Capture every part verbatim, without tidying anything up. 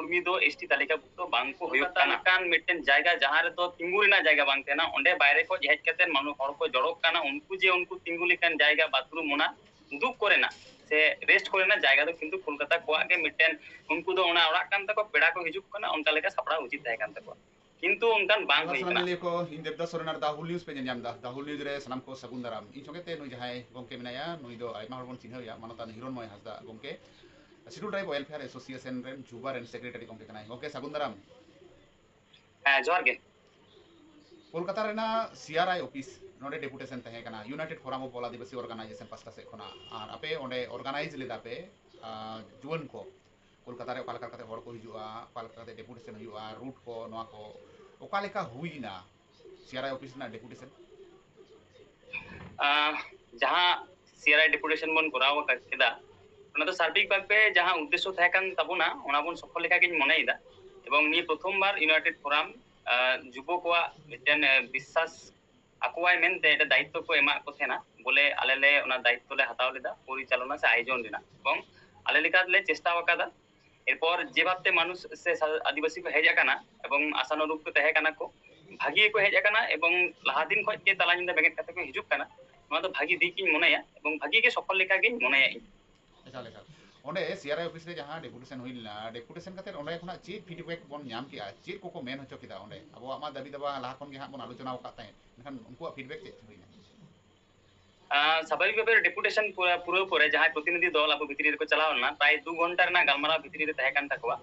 ᱠᱩᱲᱢᱤ ᱫᱚ S T ᱛᱟᱹᱞᱤᱠᱟᱵᱷᱩᱠᱛᱚ ᱵᱟᱝ ᱠᱚ ᱦᱩᱭᱩᱜ ᱠᱟᱱᱟ᱾ ᱚᱱᱠᱟᱱ ᱢᱤᱫᱴᱮᱱ ᱡᱟᱭᱜᱟ ᱡᱟᱦᱟᱸ ᱨᱮᱫᱚ ᱛᱤᱸᱜᱩ ᱨᱮᱱᱟᱜ ᱡᱟᱭᱜᱟ ᱵᱟᱝ ᱛᱟᱦᱮᱱᱟ, ᱚᱸᱰᱮ ᱵᱟᱭᱨᱮ ᱠᱷᱚᱱ ᱦᱮᱡ ᱠᱟᱛᱮ ᱢᱟᱱᱩ ᱦᱚᱲ ᱠᱚ ᱡᱚᱲᱚᱜ ᱠᱟᱱᱟ, ᱩᱱᱠᱩ ᱡᱮ ᱩᱱᱠᱩ ᱛᱤᱸᱜᱩ ᱞᱮᱠᱟᱱ ᱡᱟᱭᱜᱟ, ᱵᱟᱛᱷᱨᱩᱢ, ᱚᱱᱟ ᱫᱩᱲᱩᱵ ᱠᱚᱨᱮᱱᱟᱜ ᱥᱮ ᱨᱮᱥᱴ ᱠᱚᱨᱮᱱᱟᱜ ᱡᱟᱭᱜᱟ ᱫᱚ ᱠᱤᱱᱛᱩ ᱠᱳᱞᱠᱟᱛᱟ ᱠᱚᱣᱟᱜ ᱜᱮ ᱢᱤᱫᱴᱮᱱ, ᱩᱱᱠᱩ ᱫᱚ ᱚᱱᱟ ᱚᱲᱟᱜ ᱠᱟᱱ ᱛᱟᱠᱚ, ᱯᱮᱲᱟ ᱠᱚ ᱦᱤᱡᱩᱜ ᱠᱟᱱᱟ, ᱚᱱᱠᱟ ᱞᱮᱠᱟ ᱥᱟᱯᱲᱟᱣ ᱩᱪᱤᱛ ᱛᱟᱦᱮᱸ ᱠᱟᱱ ᱛᱟᱠᱚᱣᱟ, ᱠᱤᱱᱛᱩ ᱚᱱᱠᱟᱱ ᱵᱟᱝ ᱡᱚᱦᱟᱨ ᱦᱩᱭ ᱥᱟᱱᱟᱢ ᱠᱟᱱᱟ᱾ ᱧᱮᱧᱮᱞᱤᱭᱟᱹ ᱠᱚ, ᱤᱧ ᱫᱮᱵᱫᱟᱥ ᱥᱚᱨᱮᱱ ᱟᱨ ᱫᱟ ᱦᱩᱞ ᱱᱤᱭᱩᱡᱽ ᱯᱮ ᱧᱮᱞ ᱧᱟᱢ ᱮᱫᱟ᱾ ᱫᱟ ᱦᱩᱞ ᱱᱤᱭᱩᱡᱽ ᱨᱮ ᱥᱟᱱᱟᱢ ᱠᱚ ᱥᱟᱹᱜᱩᱱ ᱫᱟᱨᱟᱢ᱾ ᱤᱧ ᱥᱚᱸᱜᱮ ᱛᱮ ᱱᱩᱭ ᱡᱟᱦᱟᱸᱭ ᱜᱚᱢᱠᱮ ᱢᱮᱱᱟᱭᱟ, ᱱᱩᱭ ᱫᱚ ᱟᱭᱢᱟ ᱦᱚᱲ ᱵᱚᱱ ᱪᱤᱱᱦᱟᱹᱣ ᱮᱭᱟ, ᱢᱟᱱᱚᱛᱟᱱ ᱦᱤᱨᱚᱱᱢᱚᱭ ᱦᱟᱸᱥᱫᱟ ᱜᱚᱢᱠᱮ, ᱥᱤᱰᱩᱞ ᱴᱨᱟᱭᱤᱵᱽ ᱳᱭᱮᱞᱯᱷᱮᱭᱟᱨ ᱮᱥᱳᱥᱤᱭᱮᱥᱚᱱ ᱨᱮᱱ ᱡᱩᱵᱟ ᱨᱮᱱ ᱥᱮᱠᱨᱮᱴᱟᱨᱤ ᱜᱚᱢᱠᱮ ᱠᱟᱱᱟᱭ᱾ ᱜᱚᱢᱠᱮ, ᱥᱟᱹᱜᱩᱱ ᱫᱟᱨᱟᱢ᱾ ᱦᱮᱸ, ᱡᱚᱦᱟᱨ ᱜᱮ᱾ ᱠᱳᱞᱠᱟᱛᱟ ᱨᱮᱱᱟᱜ ᱥᱤ ᱟᱨ ᱟᱭ ᱚᱯᱷᱤᱥ, ᱱᱚᱰᱮ ᱰᱮᱯᱩᱴᱮᱥᱚᱱ ᱛᱟᱦᱮᱸ ᱠᱟᱱᱟ United Forum of All Adivasi Organization ᱯᱟᱥᱴᱟ ᱥᱮᱫ ᱠᱷᱚᱱᱟᱜ, ᱟᱨ ᱟᱯᱮ ᱚᱸᱰᱮ ᱚᱨᱜᱟᱱᱟᱭᱤᱡᱽ ᱞᱮᱫᱟ ᱯᱮ, ᱟᱸ, ᱡᱩᱣᱟᱹᱱ ᱠᱚ ᱠᱳᱞᱠᱟᱛᱟ ᱨᱮ ᱚᱠᱟ ᱞᱮᱠᱟ ᱠᱟᱛᱮ ᱦᱚᱲ ᱠᱚ ᱦᱤᱡᱩᱜᱼᱟ, ᱚᱠᱟ ᱞᱮᱠᱟ ᱠᱟᱛᱮ ᱰᱮᱯᱩᱴᱮᱥᱚᱱ ᱦᱩᱭᱩᱜᱼᱟ, ᱨᱩᱴ ᱠᱚ, ᱱᱚᱣᱟ ᱠᱚ ᱚᱠᱟ ᱞᱮᱠᱟ ᱦᱩᱭᱱᱟ ᱥᱤ ᱟᱨ ᱟᱭ ᱚᱯᱷᱤᱥ ᱨᱮᱱᱟᱜ ᱰᱮᱯᱩᱴᱮᱥᱚᱱ? ᱟᱸ, ᱡᱟᱦᱟᱸ ᱥᱤ ᱟᱨ ᱟᱭ ᱰᱮᱯᱩᱴᱮᱥᱚᱱ ᱵᱚᱱ ᱠᱚᱨᱟᱣ ᱟᱠᱟᱫ ᱠᱮᱫᱟ, ᱚᱱᱟ ᱫᱚ ᱥᱟᱨᱵᱤᱠ ᱵᱷᱟᱵᱮ ᱡᱟᱦᱟᱸ ᱩᱫᱽᱫᱮᱥᱥᱚ ᱛᱟᱦᱮᱸ ᱠᱟᱱ ᱛᱟᱵᱚᱱᱟ, ᱚᱱᱟ ᱵᱚᱱ ᱥᱚᱯᱷᱚᱞ ᱞᱮᱠᱟ ᱜᱤᱧ ᱢᱚᱱᱮᱭᱮᱫᱟ᱾ ᱮᱵᱚᱝ ᱱᱤᱭᱟᱹ ᱯᱨᱚᱛᱷᱚᱢ ᱵᱟᱨ United Forum, ᱟᱸ, ᱡᱩᱵᱚ ᱠᱚᱣᱟᱜ ᱢᱤᱫᱴᱮᱱ, ᱟᱸ, ᱵᱤᱥᱥᱟᱥ ᱟᱠᱚᱣᱟᱭ ᱢᱮᱱᱛᱮ ᱮᱴᱟᱜ ᱫᱟᱭᱤᱛᱛᱚ ᱠᱚ ᱮᱢᱟᱜ ᱠᱚ ᱛᱟᱦᱮᱱᱟ, ᱵᱚᱞᱮ ᱟᱞᱮ ᱞᱮ ᱚᱱᱟ ᱫᱟᱭᱤᱛᱛᱚ ᱞᱮ ᱦᱟᱛᱟᱣ ᱞᱮᱫᱟ ᱯᱚᱨᱤᱪᱟᱞᱚᱱᱟ ᱥᱮ ᱟᱭᱳᱡᱚᱱ ᱨᱮᱱᱟᱜ, ᱮᱵᱚᱝ ᱟᱞᱮ ᱞᱮᱠᱟ ᱞᱮ ᱪᱮᱥᱴᱟ ᱟᱠᱟᱫᱟ᱾ ᱮᱨᱯᱚᱨ ᱡᱮ ᱵᱷᱟᱵᱛᱮ ᱢᱟᱱᱩᱥ ᱥᱮ ᱥᱟ-, ᱟᱹᱫᱤᱵᱟᱹᱥᱤ ᱠᱚ ᱦᱮᱡ ᱟᱠᱟᱱᱟ ᱮᱵᱚᱝ ᱟᱥᱟᱱᱩᱨᱩᱯ ᱠᱚ ᱛᱟᱦᱮᱸ ᱠᱟᱱᱟ ᱠᱚ, ᱵᱷᱟᱹᱜᱤ ᱜᱮᱠᱚ ᱦᱮᱡ ᱟᱠᱟᱱᱟ ᱮᱵᱚᱝ ᱞᱟᱦᱟ ᱫᱤᱱ ᱠᱷᱚᱱ ᱜᱮ ᱛᱟᱞᱟ ᱧᱤᱫᱟᱹ ᱵᱮᱸᱜᱮᱫ ᱠᱟᱛᱮ ᱠᱚ ᱦᱤᱡᱩᱜ ᱠᱟᱱᱟ᱾ ᱱᱚᱣᱟ ᱫᱚ ᱵᱷᱟᱹᱜᱤ ᱫᱤᱠ ᱤᱧ ᱢᱚᱱᱮᱭᱟ ᱮᱵᱚᱝ ᱵᱷᱟᱹᱜᱤ ᱜᱮ ᱥᱚᱯᱷᱚᱞ ᱞᱮᱠᱟ ᱜᱤᱧ ᱢᱚᱱᱮᱭᱟ ᱤᱧ᱾ ᱮᱠᱟᱞ, ᱮᱠᱟᱞ᱾ ᱚᱸᱰᱮ ᱥᱤ ᱟᱨ ᱟᱭ ᱚᱯᱷᱤᱥ ᱨᱮ ᱡᱟᱦᱟᱸ ᱰᱮᱯᱩᱴᱮᱥᱚᱱ ᱦᱩᱭ ᱞᱮᱱᱟ, ᱰᱮᱯᱩᱴᱮᱥᱚᱱ ᱠᱟᱛᱮ ᱚᱸᱰᱮ ᱠᱷᱚᱱᱟᱜ ᱪᱮᱫ ᱯᱷᱤᱰᱵᱮᱠ ᱵᱚᱱ ᱧᱟᱢ ᱠᱮᱜᱼᱟ? ᱪᱮᱫ ᱠᱚᱠᱚ ᱢᱮᱱ ᱦᱚᱪᱚ ᱠᱮᱫᱟ ᱚᱸᱰᱮ? ᱟᱵᱚᱣᱟᱜ ᱢᱟ ᱫᱟᱹᱵᱤ ᱫᱟᱵᱟ ᱞᱟᱦᱟ ᱠᱷᱚᱱ ᱜᱮ ᱦᱟᱸᱜ ᱵᱚᱱ ᱟᱞᱳᱪᱚᱱᱟ ᱟᱠᱟᱫ ᱛᱟᱦᱮᱸᱫ, ᱢᱮᱱᱠᱷᱟᱱ ᱩᱱᱠᱩᱣᱟᱜ ᱯᱷᱤᱰᱵᱮᱠ ᱪᱮᱫ ᱦᱩᱭᱱᱟ? ᱟᱸ, ᱥᱟᱵᱷᱟᱵᱤᱠ ᱵᱷᱟᱵᱮ ᱰᱮᱯᱩᱴᱮᱥᱚᱱ ᱯᱩᱨᱟᱹ, ᱯᱩᱨᱟᱹᱣ ᱯᱚᱨᱮ ᱡᱟᱦᱟᱸᱭ ᱯᱨᱚᱛᱤᱱᱤᱫᱷᱤ ᱫᱚᱞ ᱟᱵᱚ ᱵᱷᱤᱛᱨᱤ ᱨᱮᱠᱚ ᱪᱟᱞᱟᱣ ᱞᱮᱱᱟ, ᱯᱨᱟᱭ ᱫᱩ ᱜᱷᱚᱱᱴᱟ ᱨᱮᱱᱟᱜ ᱜᱟᱞᱢᱟᱨᱟᱣ ᱵᱷᱤᱛᱨᱤ ᱨᱮ ᱛᱟᱦᱮᱸ ᱠᱟᱱ ᱛᱟᱠᱚᱣᱟ᱾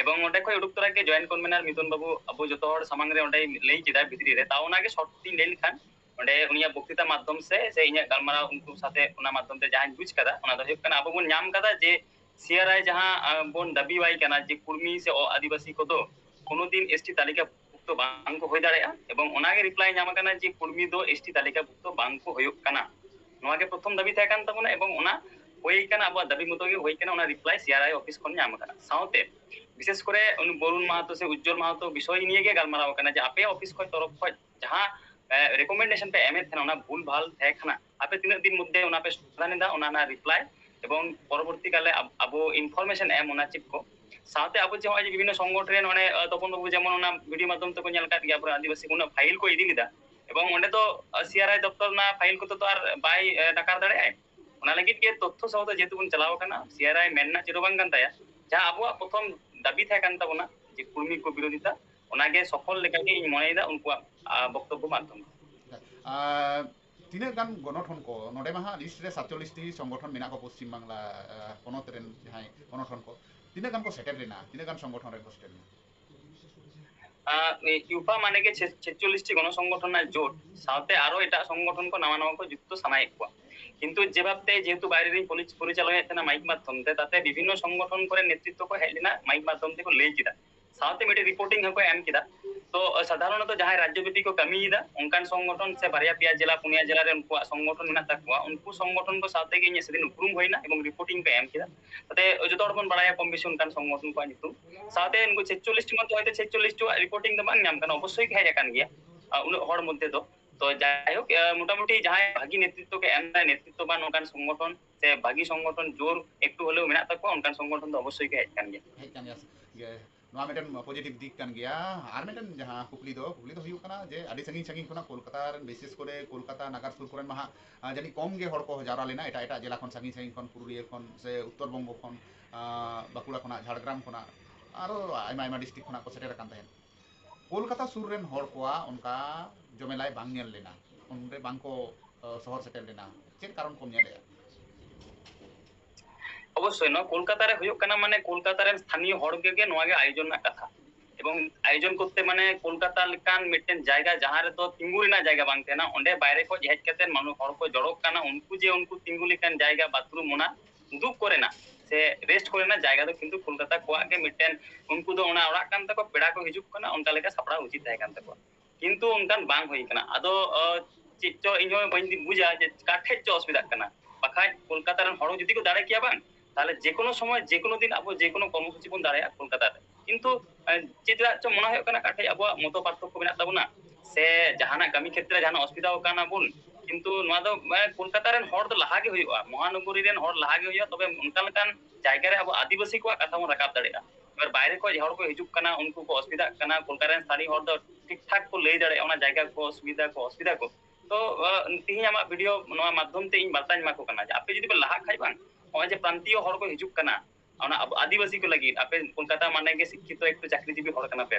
ᱮᱵᱚᱝ ᱚᱸᱰᱮ ᱠᱷᱚᱱ ᱩᱰᱩᱠ ᱛᱚᱨᱟ ᱜᱮ ᱡᱚᱭᱮᱱᱴ ᱠᱚᱱᱵᱷᱮᱱᱟᱨ ᱢᱤᱛᱩᱱ ᱵᱟᱹᱵᱩ ᱟᱵᱚ ᱡᱚᱛᱚ ᱦᱚᱲ ᱥᱟᱢᱟᱝ ᱨᱮ ᱚᱸᱰᱮᱭ ᱞᱟᱹᱭ ᱠᱮᱫᱟ ᱵᱷᱤᱛᱨᱤ ᱨᱮ, ᱛᱟᱣ ᱚᱱᱟᱜᱮ ᱥᱚᱨᱴ ᱤᱧ ᱞᱟᱹᱭ ᱞᱮᱠᱷᱟᱱ, ᱚᱸᱰᱮ ᱩᱱᱤᱭᱟᱜ ᱵᱚᱠᱛᱤᱛᱟ ᱢᱟᱫᱽᱫᱷᱚᱢ ᱥᱮ, ᱥᱮ ᱤᱧᱟᱹᱜ ᱜᱟᱞᱢᱟᱨᱟᱣ ᱩᱱᱠᱩ ᱥᱟᱛᱮ ᱚᱱᱟ ᱢᱟᱫᱽᱫᱷᱚᱢ ᱛᱮ ᱡᱟᱦᱟᱸᱧ ᱵᱩᱡᱽ ᱠᱟᱫᱟ, ᱚᱱᱟ ᱫᱚ ᱦᱩᱭᱩᱜ ᱠᱟᱱᱟ ᱟᱵᱚ ᱵᱚᱱ ᱧᱟᱢ ᱠᱟᱫᱟ ᱡᱮ ᱥᱤ ᱟᱨ ᱟᱭ ᱡᱟᱦᱟᱸ, ᱟᱸ, ᱵᱚᱱ ᱫᱟᱹᱵᱤᱣᱟᱭ ᱠᱟᱱᱟ ᱡᱮ ᱠᱩᱲᱢᱤ ᱥᱮ ᱚ-, ᱟᱹᱫᱤᱵᱟᱹᱥᱤ ᱠᱚᱫᱚ ᱠᱳᱱᱳ ᱫᱤᱱ ᱮᱥ ᱴᱤ ᱛᱟᱹᱞᱤᱠᱟ ᱵᱷᱩᱠᱛᱚ ᱵᱟᱝ ᱠᱚ ᱦᱩᱭ ᱫᱟᱲᱮᱭᱟᱜᱼᱟ, ᱮᱵᱚᱝ ᱚᱱᱟᱜᱮ ᱨᱤᱯᱞᱟᱭ ᱧᱟᱢ ᱟᱠᱟᱱᱟ ᱡᱮ ᱠᱩᱲᱢᱤ ᱫᱚ ᱮᱥ ᱴᱤ ᱛᱟᱹᱞᱤᱠᱟ ᱵᱷᱩᱠᱛᱚ ᱵᱟᱝ ᱠᱚ ᱦᱩᱭᱩᱜ ᱠᱟᱱᱟ᱾ ᱱᱚᱣᱟ ᱜᱮ ᱯᱨᱚᱛᱷᱚᱢ ᱫᱟᱹᱵᱤ ᱛᱟᱦᱮᱸ ᱠᱟᱱ ᱛᱟᱵᱚᱱᱟ, ᱮᱵᱚᱝ ᱚᱱᱟ ᱦᱩᱭ ᱠᱟᱱᱟ, ᱟᱵᱚᱣᱟᱜ ᱫᱟᱹᱵᱤ ᱢᱚᱛᱚ ᱜᱮ ᱦᱩᱭ ᱠᱟᱱᱟ, ᱚᱱᱟ ᱨᱤᱯᱞᱟᱭ ᱥᱤ ᱟᱨ ᱟᱭ ᱚᱯᱷᱤᱥ ᱠᱷᱚᱱ ᱧᱟᱢ ᱟᱠᱟᱱᱟ᱾ ᱥᱟᱶᱛᱮ ᱵᱤᱥᱮᱥ ᱠᱚᱨᱮ ᱩᱱᱤ ᱵᱚᱨᱩᱱ ᱢᱟᱦᱟᱛᱚ ᱥᱮ ᱩᱡᱡᱚᱞ ᱢᱟᱦᱟᱛᱚ ᱵᱤᱥᱚᱭ ᱱᱤᱭᱮ ᱜᱮ ᱜᱟᱞᱢᱟᱨᱟᱣ ᱟᱠᱟᱱᱟ ᱡᱮ ᱟᱯᱮ ᱚᱯᱷᱤᱥ ᱠᱷᱚᱱ ᱛᱚᱨᱚᱯ ᱠᱷᱚᱱ ᱡᱟᱦᱟᱸ, ᱮ, ᱨᱮᱠᱚᱢᱮᱱᱰᱮᱥᱚᱱ ᱯᱮ ᱮᱢᱮᱫ ᱛᱟᱦᱮᱱᱟ, ᱚᱱᱟ ᱵᱷᱩᱞ ᱵᱷᱟᱞ ᱛᱟᱦᱮᱸ ᱠᱟᱱᱟ, ᱟᱯᱮ ᱛᱤᱱᱟᱹᱜ ᱫᱤᱱ ᱢᱚᱫᱽᱫᱷᱮ ᱚᱱᱟ ᱯᱮ ᱥᱚᱢᱟᱫᱷᱟᱱ ᱮᱫᱟ, ᱚᱱᱟ ᱨᱮᱱᱟᱜ ᱨᱤᱯᱞᱟᱭ ᱮᱵᱚᱝ ᱯᱚᱨᱚᱵᱚᱨᱛᱤ ᱠᱟᱞᱮ ᱟᱵ-, ᱟᱵᱚ ᱤᱱᱯᱷᱚᱨᱢᱮᱥᱚᱱ ᱮᱢ, ᱚᱱᱟ ᱪᱮᱫ ᱠᱚ, ᱥᱟᱶᱛᱮ ᱟᱵᱚ ᱡᱮ ᱱᱚᱜᱼᱚᱭ ᱡᱮ ᱵᱤᱵᱷᱤᱱᱱᱚ ᱥᱚᱝᱜᱚᱴᱷᱚᱱ ᱨᱮ ᱱᱚᱰᱮ, ᱟᱸ, ᱛᱚᱯᱚᱱ ᱵᱟᱹᱵᱩ ᱡᱮᱢᱚᱱ ᱚᱱᱟ video ᱢᱟᱫᱽᱫᱷᱚᱢ ᱛᱮᱠᱚ ᱧᱮᱞ ᱟᱠᱟᱫ ᱜᱮᱭᱟ, ᱟᱵᱚᱨᱮᱱ ᱟᱹᱫᱤᱵᱟᱹᱥᱤ ᱩᱱᱟᱹᱜ file ᱠᱚ ᱤᱫᱤ ᱞᱮᱫᱟ, ᱮᱵᱚᱝ ᱚᱸᱰᱮ ᱫᱚ, ᱟᱸ, CRI ᱫᱚᱯᱛᱚᱨ ᱚᱱᱟ file ᱠᱚᱛᱮ ᱫᱚ ᱟᱨ ᱵᱟᱭ, ᱟᱸ, ᱱᱟᱠᱟᱨ ᱫᱟᱲᱮᱭᱟᱜᱼᱟᱭ᱾ ᱚᱱᱟ ᱞᱟᱹᱜᱤᱫ ᱜᱮ ᱛᱚᱛᱛᱷᱚ ᱥᱟᱶᱛᱮ ᱡᱮᱦᱮᱛᱩ ᱵᱚᱱ ᱪᱟᱞᱟᱣ ᱟᱠᱟᱱᱟ, CRI ᱢᱮᱱ ᱨᱮᱱᱟᱜ ᱪᱮᱫ ᱦᱚᱸ ᱵᱟᱝ ᱠᱟᱱ ᱛᱟᱭᱟ᱾ ᱡᱟᱦᱟᱸ ᱟᱵᱚᱣᱟᱜ ᱯᱨᱚᱛᱷᱚᱢ ᱫᱟᱹᱵᱤ ᱛᱟᱦᱮᱸ ᱠᱟᱱ ᱛᱟᱵᱚᱱᱟ ᱡᱮ ᱠᱩᱲᱢᱤ ᱠᱚ ᱵᱤᱨᱳᱫᱷᱤᱛᱟ, ᱚᱱᱟᱜᱮ ᱥᱚᱯᱷᱚᱞ ᱞᱮᱠᱟᱜᱮ ᱤᱧ ᱢᱚᱱᱮᱭᱮᱫᱟ ᱩᱱᱠᱩᱣᱟᱜ, ᱟᱸ, ᱵᱚᱠᱛᱚᱵᱵᱚ ᱢᱟᱫᱽᱫᱷᱚᱢ ᱛᱮ᱾ ᱟᱨ ᱛᱤᱱᱟᱹᱜ ᱜᱟᱱ ᱜᱚᱱᱚᱴᱷᱚᱱ ᱠᱚ ᱱᱚᱰᱮ ᱢᱟ ᱦᱟᱸᱜ list ᱨᱮ ᱥᱟᱛᱪᱚᱞᱞᱤᱥ ᱴᱤ ᱥᱚᱝᱜᱚᱴᱷᱚᱱ ᱢᱮᱱᱟᱜ ᱠᱚ ᱯᱚᱥᱪᱤᱢ ᱵᱟᱝᱞᱟ, ᱟᱸ, ᱯᱚᱱᱚᱛ ᱨᱮᱱ ᱡᱟᱦᱟᱸᱭ ᱜᱚᱱᱚᱴᱷᱚᱱ ᱠᱚ, ᱛᱤᱱᱟᱹᱜ ᱜᱟᱱ ᱠᱚ ᱥᱮᱴᱮᱨ ᱞᱮᱱᱟ, ᱛᱤᱱᱟᱹᱜ ᱜᱟᱱ ᱥᱚᱝᱜᱚᱴᱷᱚᱱ ᱨᱮᱱ ᱠᱚ ᱥᱮᱴᱮᱨ ᱞᱮᱱᱟ? ᱟᱸ, ᱤᱭᱩᱯᱷᱟ ᱢᱟᱱᱮ ᱜᱮ ᱪᱷᱮ-, ᱪᱷᱮᱪᱪᱚᱞᱞᱤᱥ ᱴᱤ ᱜᱚᱱᱚ ᱥᱚᱝᱜᱚᱴᱷᱚᱱ ᱨᱮᱱᱟᱜ ᱡᱳᱴ, ᱥᱟᱶᱛᱮ ᱟᱨᱚ ᱮᱴᱟᱜ ᱥᱚᱝᱜᱚᱴᱷᱚᱱ ᱠᱚ ᱱᱟᱣᱟ ᱱᱟᱣᱟ ᱠᱚ ᱡᱩᱠᱛᱚ ᱥᱟᱱᱟᱭᱮᱫ ᱠᱚᱣᱟ᱾ ᱠᱤᱱᱛᱩ ᱡᱮ ᱵᱷᱟᱵᱛᱮ ᱡᱮᱦᱮᱛᱩ ᱵᱟᱭᱨᱮ ᱨᱤᱧ ᱯᱚᱞᱤᱥ-, ᱯᱚᱨᱤᱪᱟᱞᱚᱱᱟᱭᱮᱫ ᱛᱟᱦᱮᱱᱟ ᱢᱟᱭᱤᱠ ᱢᱟᱫᱽᱫᱷᱚᱢ ᱛᱮ, ᱛᱟᱛᱮ ᱵᱤᱵᱷᱤᱱᱱᱚ ᱥᱚᱝᱜᱚᱴᱷᱚᱱ ᱠᱚᱨᱮ ᱱᱮᱛᱨᱤᱛᱵ ᱠᱚ ᱦᱮᱡ ᱞᱮᱱᱟ, ᱢᱟᱭᱤᱠ ᱢᱟᱫᱽᱫᱷᱚᱢ ᱛᱮᱠᱚ ᱞᱟᱹᱭ ᱠᱮᱫᱟ, ᱥᱟᱶᱛᱮ ᱢᱤᱫᱴᱮᱱ ᱨᱤᱯᱳᱨᱴᱤᱝ ᱦᱚᱸᱠᱚ ᱮᱢ ᱠᱮᱫᱟ᱾ ᱛᱚ, ᱥᱟᱫᱷᱟᱨᱚᱱᱚᱛᱚ ᱡᱟᱦᱟᱸᱭ ᱨᱟᱡᱽᱡᱚ ᱵᱮᱯᱤ ᱠᱚ ᱠᱟᱹᱢᱤᱭᱮᱫᱟ, ᱚᱱᱠᱟᱱ ᱥᱚᱝᱜᱚᱴᱷᱚᱱ ᱥᱮ ᱵᱟᱨᱭᱟ ᱯᱮᱭᱟ ᱡᱮᱞᱟ, ᱯᱩᱱᱭᱟ ᱡᱮᱞᱟ ᱨᱮ ᱩᱱᱠᱩᱣᱟᱜ ᱥᱚᱝᱜᱚᱴᱷᱚᱱ ᱢᱮᱱᱟᱜ ᱛᱟᱠᱚᱣᱟ, ᱩᱱᱠᱩ ᱥᱚᱝᱜᱚᱴᱷᱚᱱ ᱠᱚ ᱥᱟᱶᱛᱮ ᱜᱮ ᱤᱧᱟᱹᱜ ᱥᱮᱫᱤᱱ ᱩᱯᱨᱩᱢ ᱦᱩᱭᱱᱟ ᱮᱵᱚᱝ ᱨᱤᱯᱳᱨᱴᱤᱝ ᱠᱚ ᱮᱢ ᱠᱮᱫᱟ᱾ ᱛᱟᱛᱮ ᱡᱚᱛᱚ ᱦᱚᱲ ᱵᱚᱱ ᱵᱟᱲᱟᱭᱟ ᱠᱚᱢ ᱵᱮᱥᱤ ᱚᱱᱠᱟᱱ ᱥᱚᱝᱜᱚᱴᱷᱚᱱ ᱠᱚᱣᱟᱜ ᱧᱩᱛᱩᱢ᱾ ᱥᱟᱶᱛᱮ ᱩᱱᱠᱩ ᱪᱷᱮᱪᱪᱚᱞᱞᱤᱥ ᱴᱤ ᱢᱚᱫᱽᱫᱷᱮ ᱦᱚᱭᱛᱳ ᱪᱷᱮᱪᱪᱚᱞᱞᱤᱥ ᱴᱤ ᱟᱜ ᱨᱤᱯᱳᱨᱴᱤᱝ ᱫᱚ ᱵᱟᱝ ᱧᱟᱢ ᱠᱟᱱᱟ, ᱚᱵᱚᱥᱥᱳᱭ ᱜᱮ ᱦᱮᱡ ᱟᱠᱟᱱ ᱜᱮᱭᱟ, ᱟᱨ ᱩᱱᱟᱹᱜ ᱦᱚᱲ ᱢᱚᱫᱽᱫᱷᱮ ᱫᱚ᱾ ᱛᱚ ᱡᱟᱭᱦᱳᱠ, ᱟᱸ, ᱢᱚᱴᱟᱢᱩᱴᱤ ᱡᱟᱦᱟᱸᱭ ᱵᱷᱟᱹᱜᱤ ᱱᱮᱛᱨᱤᱛᱵ ᱠᱚ ᱮᱢ ᱮᱫᱟ, ᱱᱮᱛᱨᱤᱛᱵᱟᱱ ᱚᱱᱠᱟᱱ ᱥᱚᱝᱜᱚᱴᱷᱚᱱ ᱥᱮ ᱵᱷᱟᱹᱜᱤ ᱥᱚᱝᱜᱚᱴᱷᱚᱱ ᱡᱳᱨ ᱮᱠᱴᱩ ᱦᱚᱞᱮᱣ ᱢᱮᱱᱟᱜ ᱛᱟᱠᱚᱣᱟ, ᱚᱱᱠᱟᱱ ᱥᱚᱝᱜᱚᱴᱷᱚᱱ ᱫᱚ ᱚᱵᱚᱥᱥᱳᱭ ᱜᱮ ᱦᱮᱡ ᱟᱠᱟᱱ ᱜᱮᱭᱟ᱾ ᱦᱮᱡ ᱟᱠᱟᱱ ᱜᱮᱭᱟ᱾ ᱜᱮ, ᱱᱚᱣᱟ ᱢᱤᱫᱴᱮᱱ positive ᱫᱤᱠ ᱠᱟᱱ ᱜᱮᱭᱟ᱾ ᱟᱨ ᱢᱤᱫᱴᱮᱱ ᱡᱟᱦᱟᱸ ᱠᱩᱠᱞᱤ ᱫᱚ, ᱠᱩᱠᱞᱤ ᱫᱚ ᱦᱩᱭᱩᱜ ᱠᱟᱱᱟ ᱡᱮ ᱟᱹᱰᱤ ᱥᱟᱺᱜᱤᱧ ᱥᱟᱺᱜᱤᱧ ᱠᱷᱚᱱᱟᱜ ᱠᱳᱞᱠᱟᱛᱟ ᱨᱮᱱ, ᱵᱤᱥᱮᱥ ᱠᱚᱨᱮ ᱠᱳᱞᱠᱟᱛᱟ ᱱᱟᱜᱟᱨ ᱥᱩᱨ ᱠᱚᱨᱮᱱ ᱢᱟ ᱦᱟᱸᱜ, ᱟᱸ, ᱡᱟᱹᱱᱤᱡ ᱠᱚᱢ ᱜᱮ ᱦᱚᱲ ᱠᱚ ᱡᱟᱣᱨᱟ ᱞᱮᱱᱟ, ᱮᱴᱟᱜ ᱮᱴᱟᱜ ᱡᱮᱞᱟ ᱠᱷᱚᱱ, ᱥᱟᱺᱜᱤᱧ ᱥᱟᱺᱜᱤᱧ ᱠᱷᱚᱱ, ᱯᱩᱨᱩᱞᱤᱭᱟᱹ ᱠᱷᱚᱱ ᱥᱮ ᱩᱛᱛᱚᱨ ᱵᱚᱝᱜᱚ ᱠᱷᱚᱱ, ᱟᱸ, ᱵᱟᱸᱠᱩᱲᱟ ᱠᱷᱚᱱᱟᱜ, ᱡᱷᱟᱲᱜᱨᱟᱢ ᱠᱷᱚᱱᱟᱜ, ᱟᱨᱚ ᱟᱭᱢᱟ ᱟᱭᱢᱟ district ᱠᱷᱚᱱᱟᱜ ᱠᱚ ᱥᱮᱴᱮᱨ ᱟᱠᱟᱱ ᱛᱟᱦᱮᱸᱫ᱾ ᱠᱳᱞᱠᱟᱛᱟ ᱥᱩᱨ ᱨᱮᱱ ᱦᱚᱲ ᱠᱚᱣᱟᱜ ᱚᱱᱠᱟ ᱡᱚᱢᱮᱞᱟᱭ ᱵᱟᱝ ᱧᱮᱞ ᱞᱮᱱᱟ, ᱚᱸᱰᱮ ᱵᱟᱝ ᱠᱚ, ᱟᱸ, ᱥᱚᱦᱚᱨ ᱥᱮᱴᱮᱨ ᱞᱮᱱᱟ᱾ ᱪᱮᱫ ᱠᱟᱨᱚᱱ ᱠᱚᱢ ᱧᱮᱞᱮᱜᱼᱟ? ᱚᱵᱚᱥᱥᱳᱭ, ᱱᱚᱣᱟ ᱠᱳᱞᱠᱟᱛᱟ ᱨᱮ ᱦᱩᱭᱩᱜ ᱠᱟᱱᱟ, ᱢᱟᱱᱮ, ᱠᱳᱞᱠᱟᱛᱟ ᱨᱮᱱ ᱥᱛᱷᱟᱱᱤᱭᱚ ᱦᱚᱲ ᱜᱮ ᱱᱚᱣᱟ ᱜᱮ ᱟᱭᱳᱡᱚᱱ ᱨᱮᱱᱟᱜ ᱠᱟᱛᱷᱟ᱾ ᱮᱵᱚᱝ ᱟᱭᱳᱡᱚᱱ ᱠᱚᱨᱛᱮ, ᱢᱟᱱᱮ, ᱠᱳᱞᱠᱟᱛᱟ ᱞᱮᱠᱟᱱ ᱢᱤᱫᱴᱮᱱ ᱡᱟᱭᱜᱟ, ᱡᱟᱦᱟᱸ ᱨᱮᱫᱚ ᱛᱤᱸᱜᱩ ᱨᱮᱱᱟᱜ ᱡᱟᱭᱜᱟ ᱵᱟᱝ ᱛᱟᱦᱮᱱᱟ, ᱚᱸᱰᱮ ᱵᱟᱭᱨᱮ ᱠᱷᱚᱱ ᱦᱮᱡ ᱠᱟᱛᱮ ᱢᱟᱱᱩ-, ᱦᱚᱲ ᱠᱚ ᱡᱚᱲᱚᱜ ᱠᱟᱱᱟ, ᱩᱱᱠᱩ ᱡᱮ ᱩᱱᱠᱩ ᱛᱤᱸᱜᱩ ᱞᱮᱠᱟᱱ ᱡᱟᱭᱜᱟ, ᱵᱟᱛᱷᱨᱩᱢ, ᱚᱱᱟ ᱩᱫᱩᱜ ᱠᱚᱨᱮᱱᱟᱜ ᱥᱮ ᱨᱮᱥᱴ ᱠᱚᱨᱮᱱᱟᱜ ᱡᱟᱭᱜᱟ ᱫᱚ ᱠᱤᱱᱛᱩ ᱠᱳᱞᱠᱟᱛᱟ ᱠᱚᱣᱟᱜ ᱜᱮ ᱢᱤᱫᱴᱮᱱ, ᱩᱱᱠᱩ ᱫᱚ ᱚᱱᱟ ᱚᱲᱟᱜ ᱠᱟᱱ ᱛᱟᱠᱚ, ᱯᱮᱲᱟ ᱠᱚ ᱦᱤᱡᱩᱜ ᱠᱟᱱᱟ, ᱚᱱᱠᱟ ᱞᱮᱠᱟ ᱥᱟᱯᱲᱟᱣ ᱩᱪᱤᱛ ᱛᱟᱦᱮᱸ ᱠᱟᱱ ᱛᱟᱠᱚᱣᱟ᱾ ᱠᱤᱱᱛᱩ ᱚᱱᱠᱟᱱ ᱵᱟᱝ ᱦᱩᱭ ᱠᱟᱱᱟ᱾ ᱟᱫᱚ, ᱚ, ᱪᱮᱫ ᱪᱚ ᱤᱧ ᱦᱚᱸ ᱵᱟᱹᱧ ᱵᱩᱡᱟ ᱡᱮ ᱚᱠᱟ ᱴᱷᱮᱡ ᱪᱚ ᱚᱥᱩᱵᱤᱫᱷᱟᱜ ᱠᱟᱱᱟ᱾ ᱵᱟᱠᱷᱟᱡ ᱠᱳᱞᱠᱟᱛᱟ ᱨᱮᱱ ᱦᱚᱲ ᱡᱩᱫᱤ ᱠᱚ ᱫᱟᱲᱮ ᱠᱮᱭᱟ ᱵᱟᱝ, ᱛᱟᱦᱞᱮ ᱡᱮᱠᱳᱱᱳ ᱥᱚᱢᱚᱭ, ᱡᱮᱠᱳᱱᱳ ᱫᱤᱱ ᱟᱵᱚ ᱡᱮᱠᱳᱱᱳ ᱠᱚᱨᱢᱚᱥᱩᱪᱤ ᱵᱚᱱ ᱫᱟᱲᱮᱭᱟᱜᱼᱟ ᱠᱳᱞᱠᱟᱛᱟ ᱨᱮ᱾ ᱠᱤᱱᱛᱩ, ᱮ, ᱪᱮᱫᱟᱜ ᱪᱚ ᱢᱚᱱᱮ ᱦᱩᱭᱩᱜ ᱠᱟᱱᱟ ᱚᱠᱟ ᱴᱷᱮᱡ ᱟᱵᱚᱣᱟᱜ ᱢᱚᱛᱚ ᱯᱟᱨᱛᱷᱚᱠᱠᱚ ᱢᱮᱱᱟᱜ ᱛᱟᱵᱚᱱᱟ, ᱥᱮ ᱡᱟᱦᱟᱱᱟᱜ ᱠᱟᱹᱢᱤ ᱠᱷᱮᱛᱨᱮ ᱡᱟᱦᱟᱱᱟᱜ ᱚᱥᱩᱵᱤᱫᱷᱟ ᱠᱟᱱᱟ ᱵᱚᱱ᱾ ᱠᱤᱱᱛᱩ ᱱᱚᱣᱟ ᱫᱚ, ᱮ, ᱠᱳᱞᱠᱟᱛᱟ ᱨᱮᱱ ᱦᱚᱲ ᱫᱚ ᱞᱟᱦᱟ ᱜᱮ ᱦᱩᱭᱩᱜᱼᱟ, ᱢᱚᱦᱟᱱᱚᱜᱚᱨᱤ ᱨᱮᱱ ᱦᱚᱲ ᱞᱟᱦᱟ ᱜᱮ ᱦᱩᱭᱩᱜᱼᱟ, ᱛᱚᱵᱮ ᱚᱱᱠᱟ ᱞᱮᱠᱟᱱ ᱡᱟᱭᱜᱟ ᱨᱮ ᱟᱵᱚ ᱟᱹᱫᱤᱵᱟᱹᱥᱤ ᱠᱚᱣᱟᱜ ᱠᱟᱛᱷᱟ ᱵᱚᱱ ᱨᱟᱠᱟᱵ ᱫᱟᱲᱮᱭᱟᱜᱼᱟ᱾ ᱮᱵᱟᱨ ᱵᱟᱭᱨᱮ ᱠᱷᱚᱱ ᱦᱚᱲ ᱠᱚ ᱦᱤᱡᱩᱜ ᱠᱟᱱᱟ, ᱩᱱᱠᱩ ᱠᱚ ᱚᱥᱩᱵᱤᱫᱷᱟᱜ ᱠᱟᱱᱟ, ᱠᱳᱞᱠᱟᱛᱟ ᱨᱮᱱ ᱥᱛᱷᱟᱱᱤᱭᱚ ᱦᱚᱲ ᱫᱚ ᱴᱷᱤᱠ ᱴᱷᱟᱠ ᱠᱚ ᱞᱟᱹᱭ ᱫᱟᱲᱮᱭᱟᱜᱼᱟ ᱚᱱᱟ ᱡᱟᱭᱜᱟ ᱠᱚ, ᱚᱥᱩᱵᱤᱫᱷᱟ ᱠᱚ, ᱚᱥᱩᱵᱤᱫᱷᱟ ᱠᱚ᱾ ᱛᱚ ᱛᱤᱦᱤᱧ ᱟᱢᱟᱜ ᱵᱷᱤᱰᱤᱭᱳ ᱱᱚᱣᱟ ᱢᱟᱫᱽᱫᱷᱚᱢ ᱛᱮ ᱤᱧ ᱵᱟᱨᱛᱟᱧ ᱮᱢᱟ ᱠᱚ ᱠᱟᱱᱟ ᱡᱮ ᱟᱯᱮ ᱡᱩᱫᱤ ᱯᱮ ᱞᱟᱦᱟᱜ ᱠᱷᱟᱡ ᱵᱟᱝ, ᱱᱚᱜᱼᱚᱭ ᱡᱮ ᱯᱨᱟᱱᱛᱤᱭᱚ ᱦᱚᱲ ᱠᱚ ᱦᱤᱡᱩᱜ ᱠᱟᱱᱟ, ᱚᱱᱟ ᱟᱵᱚ ᱟᱹᱫᱤᱵᱟᱹᱥᱤ ᱠᱚ ᱞᱟᱹᱜᱤᱫ, ᱟᱯᱮ ᱠᱳᱞᱠᱟᱛᱟ ᱢᱟᱱᱮ ᱜᱮ ᱥᱤᱠᱠᱷᱤᱛᱚ ᱮᱠᱴᱩ ᱪᱟᱹᱠᱨᱤᱡᱤᱵᱤ ᱦᱚᱲ ᱠᱟᱱᱟ ᱯᱮ,